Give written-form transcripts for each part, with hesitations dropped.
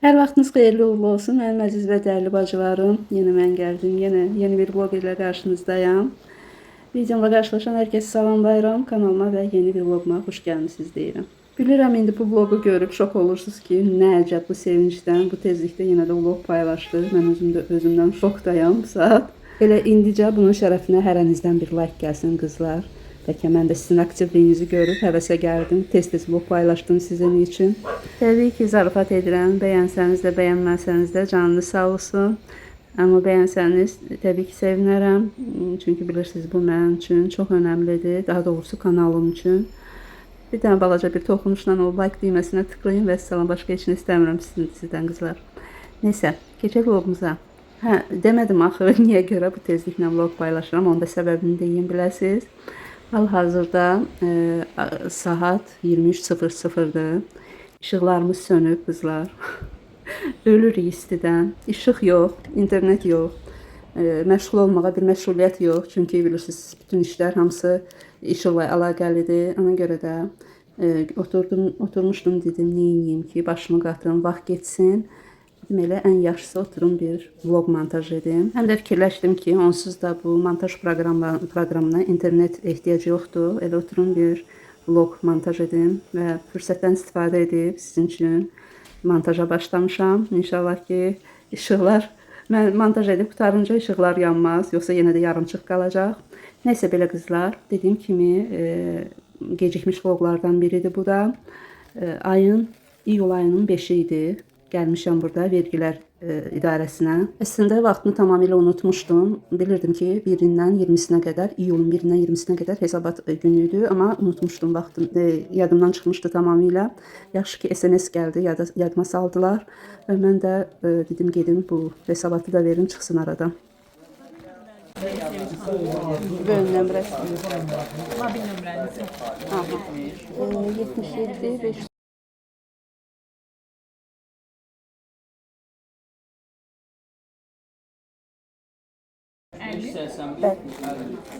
Hər vaxtınız xeyirli uğurlu olsun mənim əziz və dəyərli bacılarım. Yenə mən gəldim. Yenə yeni bir vlog ilə qarşınızdayam. Videomla qarşılaşan hər kəsi salamlayıram. Kanalıma və yeni bir vloguma xoş gəlmisiniz deyirəm. Bilirəm indi bu vlogu görüb şok olursunuz ki, nə əcəb bu sevincdən, bu tezlikdə yenə də vlog paylaşdı. Mən özüm də özümdən şokdayam bu saat. Elə indicə bunun şərəfinə hərənizdən bir like gəlsin qızlar. Bəlkə mən də sizin aktivliyinizi görüb həvəsə gəldim. Tez-tez vlog paylaşdım sizin üçün. Təbii ki, zarafat edirəm. Bəyənsəniz də, bəyənməsəniz də canınız sağ olsun. Amma bəyənsəniz təbii ki, sevinərəm. Çünki bilirsiniz bu mənim üçün çox önəmlidir. Daha doğrusu kanalım üçün. Bir dənə balaca bir toxunuşla o like düyməsinə tıklayın və salam, başqa heç nə istəmirəm sizdən qızlar. Neysə, keçək vlogumuza. Hə, demədim axı niyə görə bu tezliklə vlog paylaşıram, onun da səbəbini deyim biləsiniz. Hal-hazırda saat 23:00-dır. İşıqlarımız sönüb qızlar. Ölürük istidən. İşıq yox, internet yox. Məşğul olmağa bir məşğuliyyət yox. Çünki bilirsiniz, bütün işlər hamısı işıqla əlaqəlidir. Ona görə də oturmuşdum, dedim, neyniyim ki, başımı qatım, vaxt getsin. Dedim elə ən yaxşısı oturum bir vlog montaj edim. Həm də fikirləşdim ki, onsuz da bu montaj proqramına internet ehtiyacı yoxdur. Elə oturum bir vlog montaj edim və fürsətdən istifadə edib sizin üçün montaja başlamışam. İnşallah ki, işıqlar mən montaj edib qurtarınca işıqlar yanmaz, yoxsa yenə də yarımçıq qalacaq. Nəysə belə qızlar, dediyim kimi gecikmiş vloglardan biridir bu da. Ayın iyul ayının 5-i idi. Gəlmişəm burada vergilər idarəsinə. Əslində vaxtını tamamilə unutmuşdum. Bilirdim ki, 1-dən 20-sinə qədər, iyulun 1-dən 20-sinə qədər hesabat günü idi, amma unutmuşdum vaxtım, yadımdan çıxmışdı tamamilə. Yaxşı ki, SMS gəldi, yadıma saldılar və mən də dedim gedim bu hesabatı da verim, çıxsın aradan. Bölüm nömrəsi. Mobil nömrənizi. Aha. 77 5 Bəli.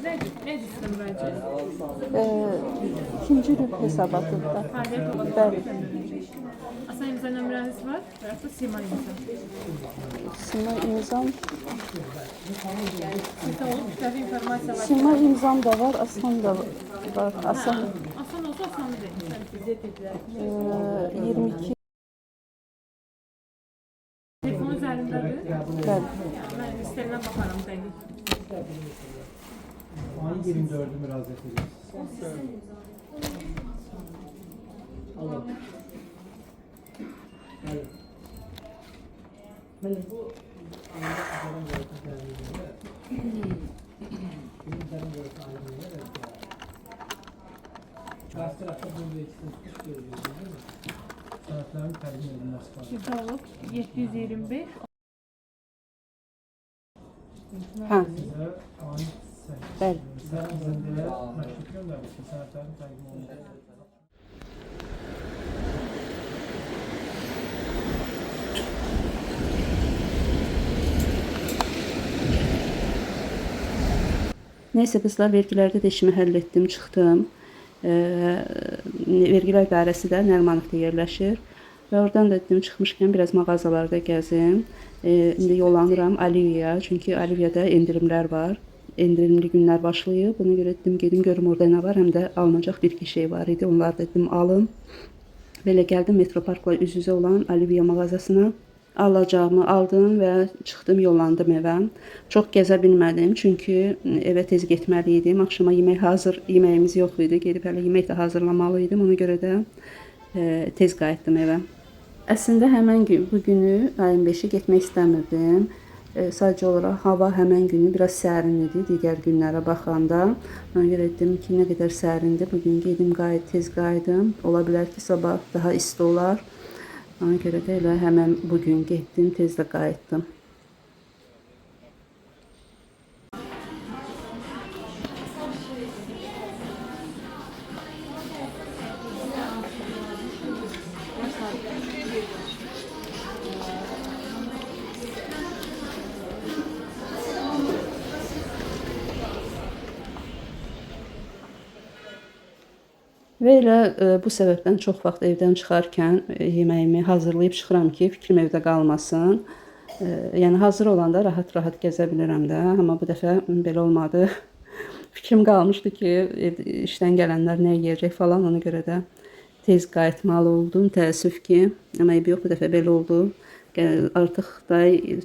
Nə cüzdə müraciət? İkinci rüb hesabatında. Fəaliyyət olan Bəli. Asan imza nömrəniz var və yaxud da sima imza. Sima imzam, Sizdə olub kütləvi informasiyalar. sima imzam da var, asan da var. Asan Asan olsa asanı deyin. 22 Telefon üzərindədir. Bəli. Mən listelinə baxaram dəqiq. Ayın 24'ü müracaat ediyorsunuz. Allah. Evet. Bu Karşı tarafta burada ikisini tutmuş görüyorsunuz değil mi? Sənədlərin təqdim edilməsi var. Sizdə olub 725 Hə, Sizə ayın 8. bəli. Sənədlərə məktub göndərdik ki, sənədlərin təqdim olunması. Neysə qızlar, vergilərdə də işimi həll etdim, çıxdım. Vergilər idarəsi də Nərimanlıqda yerləşir. Və oradan da dedim çıxmışkən biraz mağazalarda gəzim. İndi yollanıram Aliviyaya, çünki Aliviyada endirimlər var. Endirimli günlər başlayıb. Buna görə dedim gedim görüm orada nə var, həm də alınacaq bir iki şey var idi. Onları da dedim alım. Belə gəldim Metroparkla üz-üzə olan Aliviya mağazasına. Alacağımı aldım və çıxdım, yollandım evə. Çox gəzə bilmədim, çünki evə tez getməli idim. Axşama yemək hazır, yeməyimiz yox idi. Gedib hələ yemək də hazırlamalı idim. Ona görə də tez qayıtdım evə. Əslində həmən gün, bu günü ayın 5-i getmək istəmirdim. Sadəcə olaraq hava həmən günü biraz sərin idi digər günlərə baxanda. Ona görə dedim ki, nə qədər sərindir. Bu gün gedim, tez qayıdım. Ola bilər ki, sabah daha isti olar. Ona görə də elə həmən bu gün getdim, tez də qayıtdım. Və elə bu səbəbdən çox vaxt evdən çıxarkən yeməyimi hazırlayıb çıxıram ki, fikrim evdə qalmasın. Yəni hazır olanda rahat-rahat gəzə bilirəm də, amma bu dəfə belə olmadı. Fikrim qalmışdı ki, işdən gələnlər nə yeyəcək falan, ona görə də tez qayıtmalı oldum. Təəssüf ki, amma eybi yox, bu dəfə belə oldu. Artıq da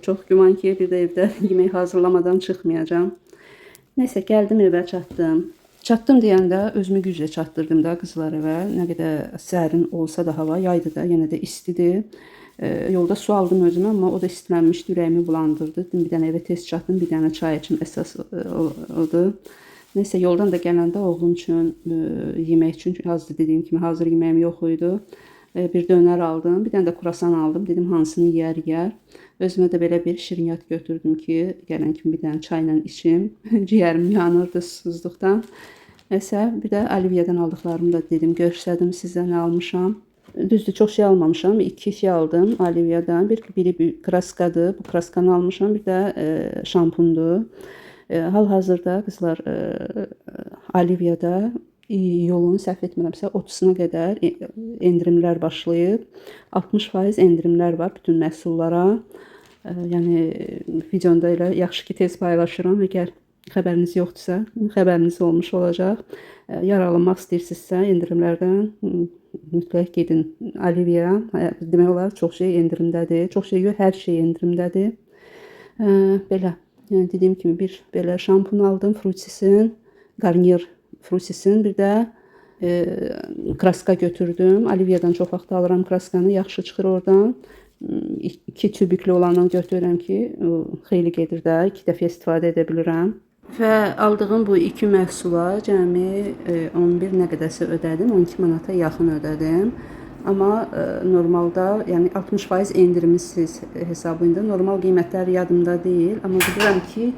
çox güman ki, bir də evdə yemək hazırlamadan çıxmayacağam. Neysə, gəldim evə, çatdım. Çatdım deyəndə özümü güclə çatdırdım da qızlar evə. Nə qədər sərin olsa da hava, yaydı da, yenə də istidir. Yolda su aldım özümə, amma o da istilənmişdi, ürəyimi bulandırdı. Dedim, bir dənə evə tez çatdım, bir dənə çay içim, əsas odur. Neysə, yoldan da gələndə oğlum üçün yemək üçün, çünki hazır dediyim kimi hazır yeməyim yox idi. Bir dönər aldım, bir dənə də kruasan aldım. Dedim, hansını yeyər, yeyər. Özümə də belə bir şirniyyat götürdüm ki, gələn kimi bir dənə çayla içim. Ciyərim yanırdı susuzluqdan. Neysə, bir də Olivia'dan aldıqlarımı da dedim, göstərdim sizə nə almışam. Düzdür, çox şey almamışam. 2 şey aldım Olivia'dan. Biri bir kraskadır. Bu kraskanı almışam. Bir də şampundur. Hal-hazırda qızlar Olivia'da iyulun səhv etmirəmsə 30-una qədər endirimlər başlayıb. 60% endirimlər var bütün məhsullara. Yəni videonda elə yaxşı ki, tez paylaşıram. Əgər xəbəriniz yoxdursa, xəbəriniz olmuş olacaq. Yararlanmaq istəyirsinizsə endirimlərdən mütləq gedin Olivia. Demək olar çox şey endirimdədir. Çox şey yox, hər şey endirimdədir. Belə, yəni dediyim kimi bir belə şampun aldım, Fruits'in, Garnier Fruits'in, bir də kraska götürdüm. Olivia'dan çox vaxt alıram kraskanı, yaxşı çıxır oradan. 2 tübüklü olandan götürürəm ki, xeyli gedir də, 2 dəfə istifadə edə bilirəm. Və aldığım bu 2 məhsula cəmi 11 nə qədərsə ödədim, 12 manata yaxın ödədim. Amma normalda, yəni 60% endirimi siz hesablayın da, normal qiymətlər yadımda deyil. Amma bilirəm ki,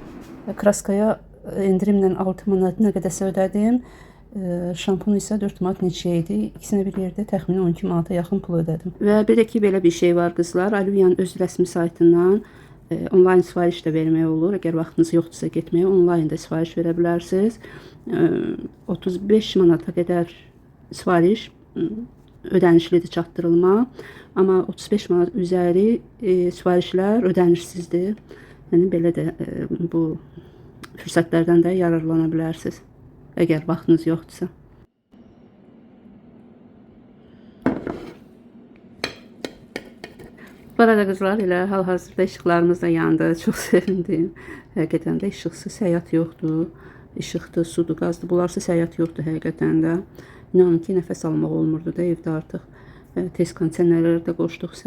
kraskaya endirimlə 6 manat nə qədərsə ödədim. Şampun isə 4 manat neçə idi. İkisini bir yerdə təxminən 12 manata yaxın pul ödədim. Və bir də ki, belə bir şey var qızlar. Olivia'nın öz rəsmi saytından onlayn sifariş də vermək olur. Əgər vaxtınız yoxdursa getməyə, onlayn da sifariş verə bilərsiniz. 35 manata qədər sifariş ödənişlidir çatdırılma. Amma 35 manat üzəri sifarişlər ödənişsizdir. Yəni belə də bu fürsətlərdən də yararlana bilərsiniz. Əgər vaxtınız yoxdursa. Bu arada qızlar, elə hal-hazırda işıqlarımız da yandı. Çox sevindim. Həqiqətən də işıqsız həyat yoxdur. İşıqdır, sudur, qazdır. Bunlarsız həyat yoxdur həqiqətən də. İnanın ki, nəfəs almaq olmurdu da evdə artıq. Tez kondisionerləri də qoşduq.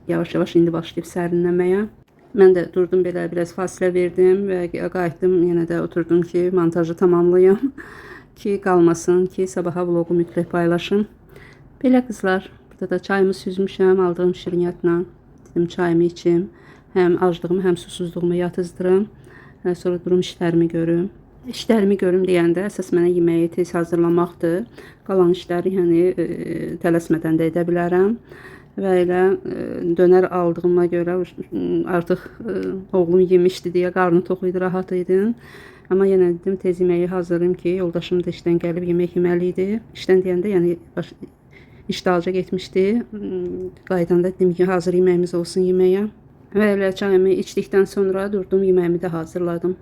Yavaş-yavaş indi başlayıb sərinləməyə. Mən də durdum belə, biraz fasilə verdim və qayıtdım, yenə də oturdum ki, montajı tamamlayım ki, qalmasın ki, sabaha vlogu mütləq paylaşım. Belə qızlar, burada da çayımı süzmüşəm aldığım şirniyyatla. Dedim çayımı içim, həm aclığımı, həm susuzluğumu yatızdırım. Sonra durum işlərimi görüm. İşlərimi görüm deyəndə əsas mənə yeməyi tez hazırlamaqdır. Qalan işləri yəni tələsmədən də edə bilərəm. Və elə dönər aldığıma görə artıq oğlum yemişdi deyə qarnı tox idi, rahat idim. Amma yenə dedim tez yeməyi hazırlayım ki, yoldaşım da işdən gəlib yemək yeməli idi. İşdən deyəndə yəni iş dalca getmişdi. Qayıdanda dedim ki, hazır yeməyimiz olsun yeməyə. Və elə çayımı içdikdən sonra durdum, yeməyimi də hazırladım.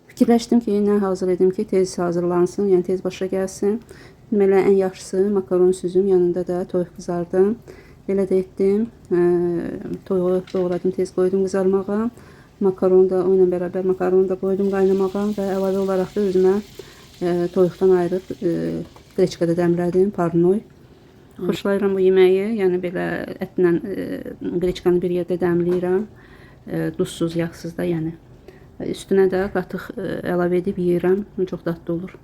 Fikirləşdim ki, nə hazır edim ki, tez hazırlansın, yəni tez başa gəlsin. Dedim, elə ən yaxşısı makaron süzüm, yanında da toyuq qızardım. Elə də etdim. Toyuğu doğradım, tez qoydum qızarmağa. Makaron da, onunla bərabər makaronu da qoydum qaynamağa və əlavə olaraq da özümə toyuqdan ayırıb qreçkada dəmlədim, parnoy. Xoşlayıram bu yeməyi, yəni belə ətlə qreçkanı bir yerdə dəmləyirəm. Duzsuz, yağsız da, yəni. Üstünə də qatıq əlavə edib yeyirəm. Çox dadlı olur.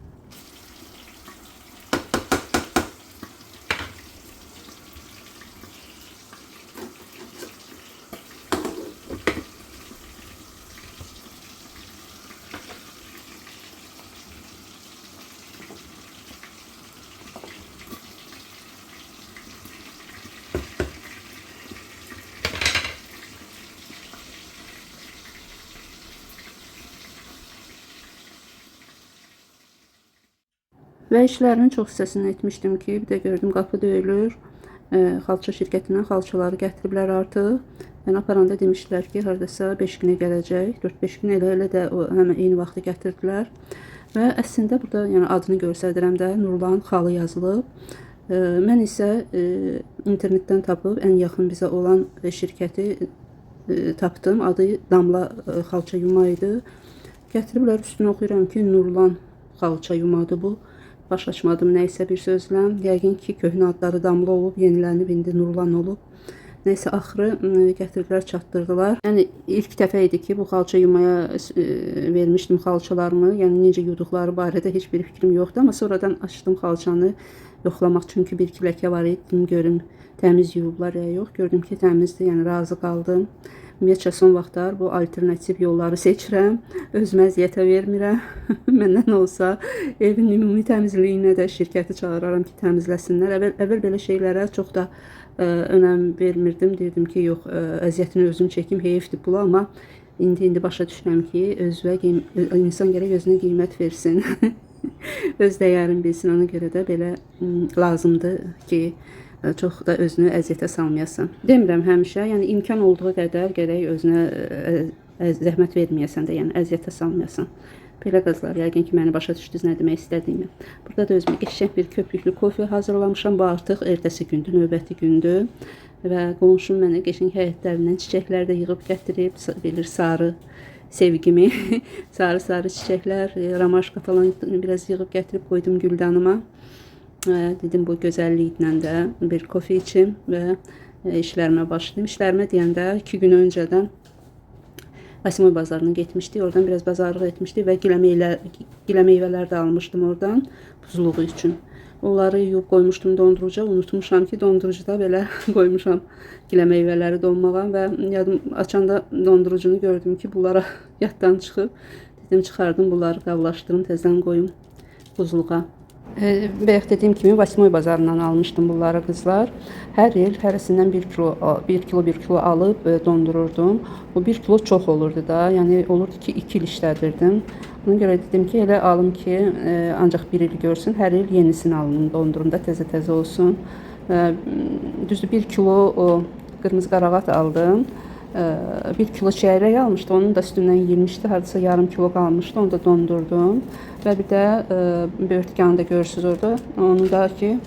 Və işlərimin çox hissəsini etmişdim ki, bir də gördüm qapı döyülür. Xalça şirkətindən xalçaları gətiriblər artıq. Yəni aparanda demişdilər ki, hardasa 5 günə gələcək. 4-5 gün elə də o həmin eyni vaxtı gətirdilər. Və əslində burada yəni adını göstərirəm də Nurlan xalı yazılıb. Mən isə internetdən tapıb ən yaxın bizə olan şirkəti tapdım. Adı Damla xalça yuma idi. Gətiriblər, üstünə oxuyuram ki, Nurlan xalça yumadır bu. Baş açmadım nəysə bir sözlə. Yəqin ki, köhnə adları Damla olub, yenilənib indi Nurlan olub. Nəysə axırı gətirdilər, çatdırdılar. Yəni ilk dəfə idi ki, bu xalça yumaya vermişdim xalçalarımı. Yəni necə yuduqları barədə heç bir fikrim yoxdur, amma sonradan açdım xalçanı yoxlamaq, çünki bir-iki ləkə var idi. Dedim, görüm təmiz yuyublar ya yox. Gördüm ki, təmizdir, yəni razı qaldım. Ümumiyyətcə son vaxtlar bu alternativ yolları seçirəm. Özümə əziyyətə vermirəm. Məndən olsa evin ümumi təmizliyinə də şirkəti çağıraram ki, təmizləsinlər. Əvvəl belə şeylərə çox da önəm vermirdim. Deyirdim ki, yox, əziyyətini özüm çəkim, heyfdir pula, amma indi başa düşürəm ki, özünə insan gərək özünə qiymət versin. Öz dəyərini bilsin. Ona görə də belə lazımdır ki, çox da özünü əziyyətə salmayasan. Demirəm həmişə, yəni imkan olduğu qədər gərək özünə zəhmət verməyəsən də, yəni əziyyətə salmayasan. Belə qızlar, yəqin ki, məni başa düşdünüz nə demək istədiyimi. Burada da özümə qəşəng bir köpüklü kofe hazırlamışam. Bu artıq ertəsi gündür, növbəti gündür. Və qonşum mənə qəşəng həyətlərindən çiçəklər də yığıb gətirib, bilir sarı sevgimi. Sarı-sarı çiçəklər, romaşka falan biraz yığıb gətirib qoydum güldanıma. Dedim bu gözəlliklə də bir kofe içim və işlərimə başlayım. İşlərimə deyəndə 2 gün öncədən Vasimoy bazarına getmişdik. Oradan biraz bazarlıq etmişdik və gilə meyvələr də almışdım oradan buzluğu üçün. Onları yuyub qoymuşdum dondurucuya. Unutmuşam ki, dondurucuda belə qoymuşam gilə meyvələri donmağa və yadım açanda dondurucunu gördüm ki, bunlara yaddan çıxıb. Dedim çıxardım bunları, qablaşdırım, təzədən qoyum buzluğa. Bayaq dediyim kimi Vasimoy bazarından almışdım bunları qızlar. Hər il hərəsindən 1 kilo, 1 kilo, 1 kilo alıb dondururdum. Bu 1 kilo çox olurdu da. Yəni olurdu ki, 2 il işlədirdim. Ona görə dedim ki, elə alım ki, ancaq 1 il görsün. Hər il yenisini alım, dondurum da təzə-təzə olsun. Düzdür, 1 kilo o qırmızı qarağat aldım. 1 kilo çeyrək almışdı. Onun da üstündən yeyilmişdi. Hardasa yarım kilo qalmışdı. Onu da dondurdum. Və bir də böyürtkəni də görürsünüz orada. Onu da ki,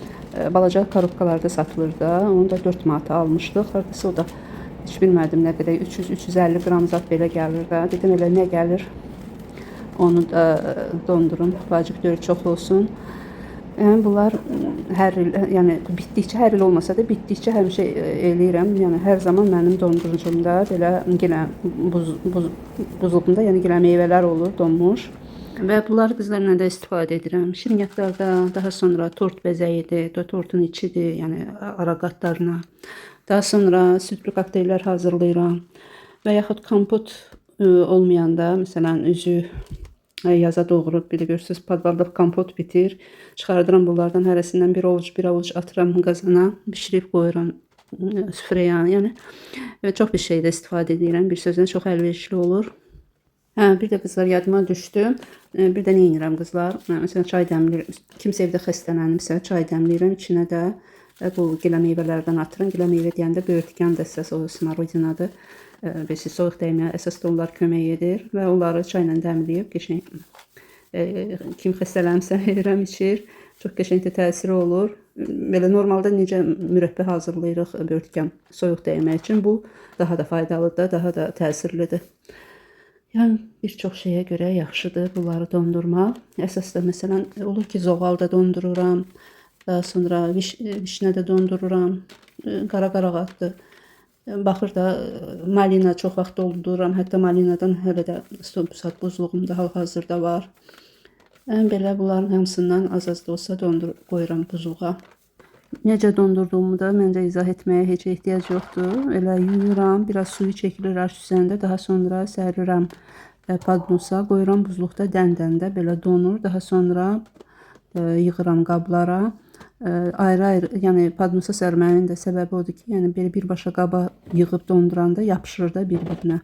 balaca korobkalarda satılır da. Onu da 4 manata almışdıq. Hardasa o da heç bilmədim nə qədər 300-350 qram zat belə gəlir də. Dedim elə nə gəlir onu da dondurum. Vacib deyil çox olsun. Yəni bunlar hər il, yəni bitdikcə, hər il olmasa da bitdikcə həmişə eləyirəm. Yəni hər zaman mənim dondurucumda belə gilə buzluğumda, yəni gilə meyvələr olur donmuş. Və bunları qızlarla da istifadə edirəm. Şirniyyatlarda, daha sonra tort bəzəyidir, tortun içidir, yəni ara qatlarına. Daha sonra südlü kokteyllər hazırlayıram. Və yaxud kompot olmayanda, məsələn, üzü yaza doğru bir də görürsünüz podvalda kompot bitir. Çıxardıram bunlardan hərəsindən bir ovuc, bir avuc atıram qazana, bişirib qoyuram süfrəyə. Yəni çox bir şeydə istifadə edirəm. Bir sözlə çox əlverişli olur. Hə, bir də qızlar yadıma düşdü. Bir də nə edirəm qızlar? Məsələn, çay dəmləyirəm. Kimsə evdə xəstələnibsə, çay dəmləyirəm. İçinə də bu gilə meyvələrdən atıram. Gilə meyvə deyəndə böyürtkən də əsas o smarodinadır. Bilirsiniz, soyuq dəyməyə əsas da onlar kömək edir və onları çayla dəmləyib qəşəng kim xəstələnibsə verirəm, içir. Çox qəşəng də təsiri olur. Belə normalda necə mürəbbə hazırlayırıq böyürtkən soyuq dəymək üçün, bu daha da faydalıdır, daha da təsirlidir. Yəni bir çox şeyə görə yaxşıdır bunları dondurmaq. Əsas da məsələn olur ki, zoğal da dondururam. Daha sonra vişnə də dondururam. Qara qarağatdır. Baxır da malina çox vaxt dondururam. Hətta malinadan hələ də sat buzluğumda hal-hazırda var. Yəni belə bunların hamısından az-az da olsa dondur qoyuram buzluğa. Necə dondurduğumu da məncə izah etməyə heç ehtiyac yoxdur. Elə yuyuram, biraz suyu çəkilir arş üzərində, daha sonra sərirəm padnosa, qoyuram buzluqda dən-dəndə belə donur. Daha sonra yığıram qablara. Ayrı-ayrı, yəni padnosa sərmənin də səbəbi odur ki, yəni belə birbaşa qaba yığıb donduranda yapışır da bir-birinə.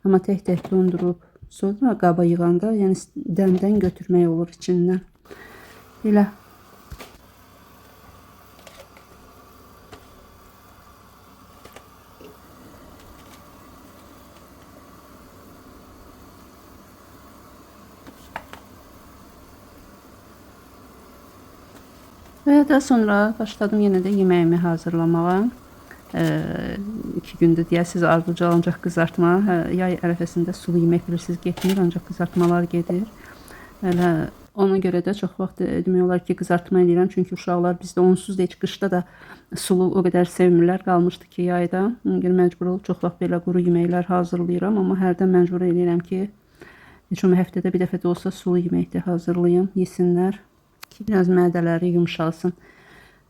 Amma tək-tək dondurub sonra qaba yığanda, yəni dəmdən götürmək olur içindən. Belə. Və daha sonra başladım yenə də yeməyimi hazırlamağa. 2 gündür deyəsiniz ardıcıl ancaq qızartma. Hə, yay ərəfəsində sulu yemək bilirsiniz getmir, ancaq qızartmalar gedir. Elə ona görə də çox vaxt demək olar ki, qızartma eləyirəm. Çünki uşaqlar bizdə onsuz da heç qışda da sulu o qədər sevmirlər. Qalmışdı ki, yayda. Ona görə məcbur olub çox vaxt belə quru yeməklər hazırlayıram, amma hərdən məcbur eləyirəm ki, heç olmasa həftədə bir dəfə də olsa sulu yemək də hazırlayım, yesinlər ki, biraz mədələri yumşalsın.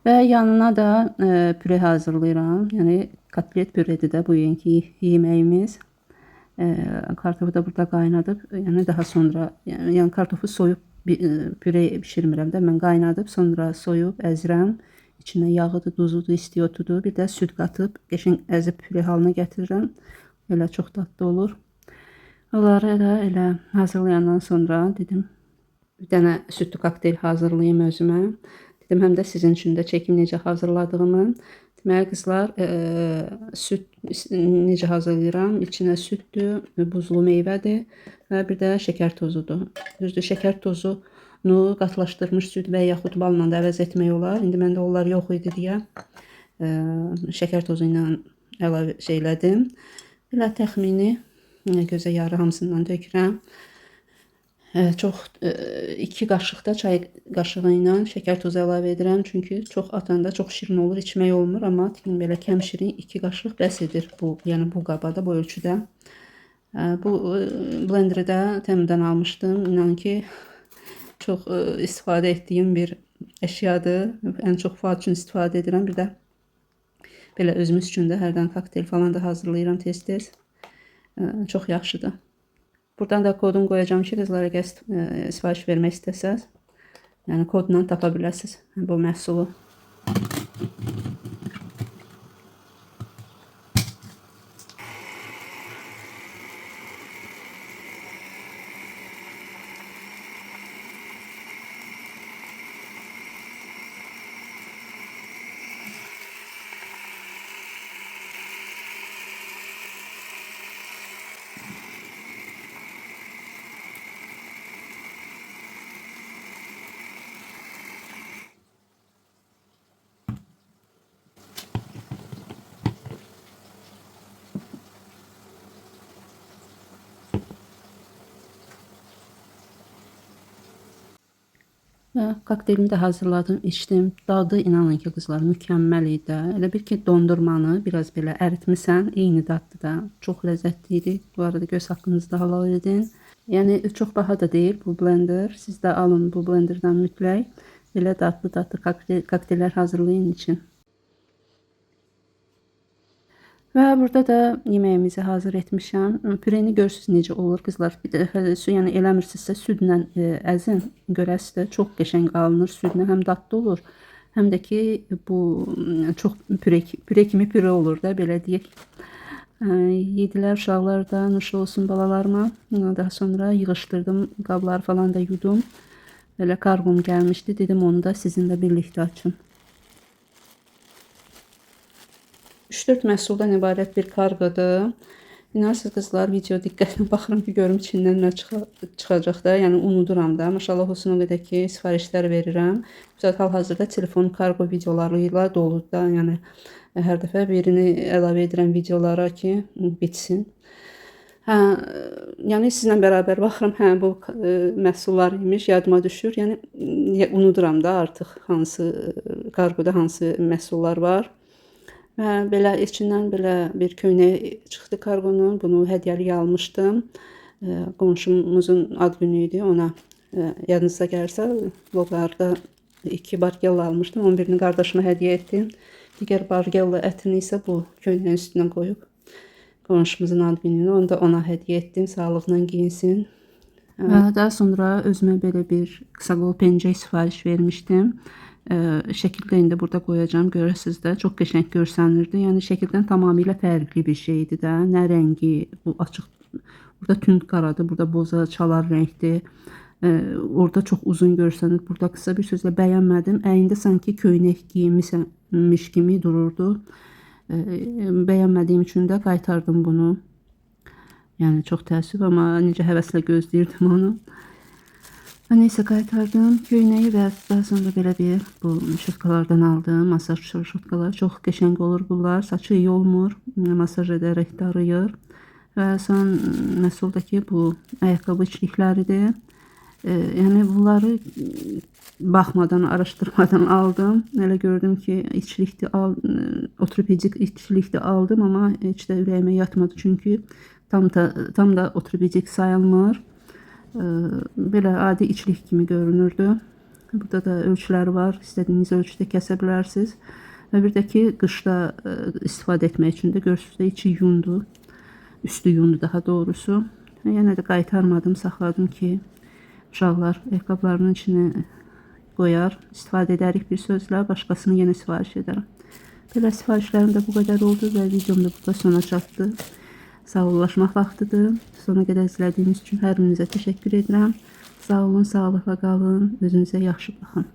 Və yanına da püre hazırlayıram. Yəni kotlet püredir də bugünkü yeməyimiz. Kartofu da burada qaynadıb, yəni daha sonra, yəni kartofu soyub püre bişirmirəm də, mən qaynadıb sonra soyub əzirəm. İçinə yağıdır, duzudur, istiyotudur. Bir də süd qatıb qəşəng əzib püre halına gətirirəm. Elə çox dadlı olur. Onları da elə hazırlayandan sonra dedim bir dənə südlü kokteyl hazırlayayım özümə. Dedim həm də sizin üçün də çəkim necə hazırladığımı. Deməli qızlar, süd necə hazırlayıram? İçinə süddür, buzlu meyvədir və bir də şəkər tozudur. Düzdür, şəkər tozunu qatlaşdırmış süd və yaxud balla da əvəz etmək olar. İndi məndə onlar yox idi deyə şəkər tozu ilə əlavə şeylədim. Belə təxmini gözə yarı hamısından tökürəm. Çox 2 qaşıq da çay qaşığı ilə şəkər tozu əlavə edirəm. Çünki çox atanda çox şirin olur, içmək olmur, amma belə kəm şirin 2 qaşıq bəs edir bu, yəni bu qabada, bu ölçüdə. Bu blenderi də Temu'dan almışdım. İnanın ki, çox istifadə etdiyim bir əşyadır. Ən çox fal üçün istifadə edirəm. Bir də belə özümüz üçün də hərdən kokteyl falan da hazırlayıram tez-tez. Çox yaxşıdır. Buradan da kodumu qoyacağım ki, qızlara qəsd sifariş vermək istəsəz, yəni kodla tapa biləsiniz bu məhsulu. Və kokteylimi də hazırladım, içdim. Dadı inanın ki, qızlar mükəmməl idi. Elə bil ki, dondurmanı biraz belə əritmisən, eyni daddır da. Çox ləzzətli idi. Bu arada göz haqqınızı da halal edin. Yəni çox baha da deyil bu blender. Siz də alın bu blenderdən mütləq. Belə dadlı-dadlı kokteyllər hazırlayın için. Və burada da yeməyimizi hazır etmişəm. Püreni görürsünüz necə olur qızlar. Bir dəfə də su, yəni eləmirsinizsə südlə əzin. Görəsiniz də çox qəşəng alınır südlə. Həm dadlı olur, həm də ki bu çox püre kimi püre olur da, belə deyək. Yedilər uşaqlar da, nuş olsun balalarıma. Daha sonra yığışdırdım, qabları falan da yudum. Belə kargom gəlmişdi. Dedim onu da sizinlə birlikdə açım. 3-4 məhsuldan ibarət bir kargodur. İnanırsınız qızlar, video diqqətlə baxıram ki, görüm içindən nə çıxacaq da, yəni unuduram da. Maşallah olsun o qədər ki, sifarişlər verirəm. Məsələn, hal-hazırda telefon kargo videoları ilə doludur da, yəni hər dəfə birini əlavə edirəm videolara ki, bitsin. Hə, yəni sizinlə bərabər baxıram, hə bu məhsullar imiş, yadıma düşür. Yəni unuduram da artıq hansı kargoda hansı məhsullar var. Və belə içindən belə bir köynək çıxdı kargonun. Bunu hədiyyəlik almışdım. Qonşumuzun ad günü idi ona. Yadınıza gəlirsə, vloglarda 2 bargella almışdım. Onun birini qardaşıma hədiyyə etdim. Digər bargella ətini isə bu köynəyin üstünə qoyub qonşumuzun ad gününü, onu da ona hədiyyə etdim. Sağlıqla giyinsin. Və daha sonra özümə belə bir qısaqol pencək sifariş vermişdim. Şəkildə indi burada qoyacağım, görəsiniz də, çox qəşəng görsənirdi. Yəni şəkildən tamamilə fərqli bir şey idi də. Nə rəngi, bu açıq, burada tünd qaradır, burada boza, çalar rəngdir. Orada çox uzun görsənir, burada qısa, bir sözlə bəyənmədim. Əynində sanki köynək giyinmişmiş kimi dururdu. Bəyənmədiyim üçün də qaytardım bunu. Yəni çox təəssüf, amma necə həvəslə gözləyirdim onu. Neyse qaytardım. Köynəyi və daha sonra belə bir bu şotkalardan aldım. Masaj şotkalar. Çox qəşəng olur bunlar. Saçı yolmur. Masaj edərək darıyır. Və son məhsuldakı bu ayaqqabı içlikləridir. Yəni bunları baxmadan, araşdırmadan aldım. Elə gördüm ki, içlikdir, ortopedik içlikdir aldım, amma heç də ürəyimə yatmadı çünki tam da ortopedik sayılmır. Belə adi içlik kimi görünürdü. Burada da ölçüləri var. İstədiyiniz ölçüdə kəsə bilərsiniz. Və bir də ki, qışda istifadə etmək üçün də görürsünüz də içi yundur. Üstü yundur daha doğrusu. Yenə də qaytarmadım, saxladım ki, uşaqlar ayaqqabılarının içine qoyar, istifadə edərik bir sözlə, başqasını yenə sifariş edərəm. Belə sifarişlərim də bu qədər oldu və videom da burada sona çatdı. Sağollaşmaq vaxtıdır. Sona qədər izlədiyiniz üçün hər birinizə təşəkkür edirəm. Sağ olun, sağlıqla qalın, özünüzə yaxşı baxın.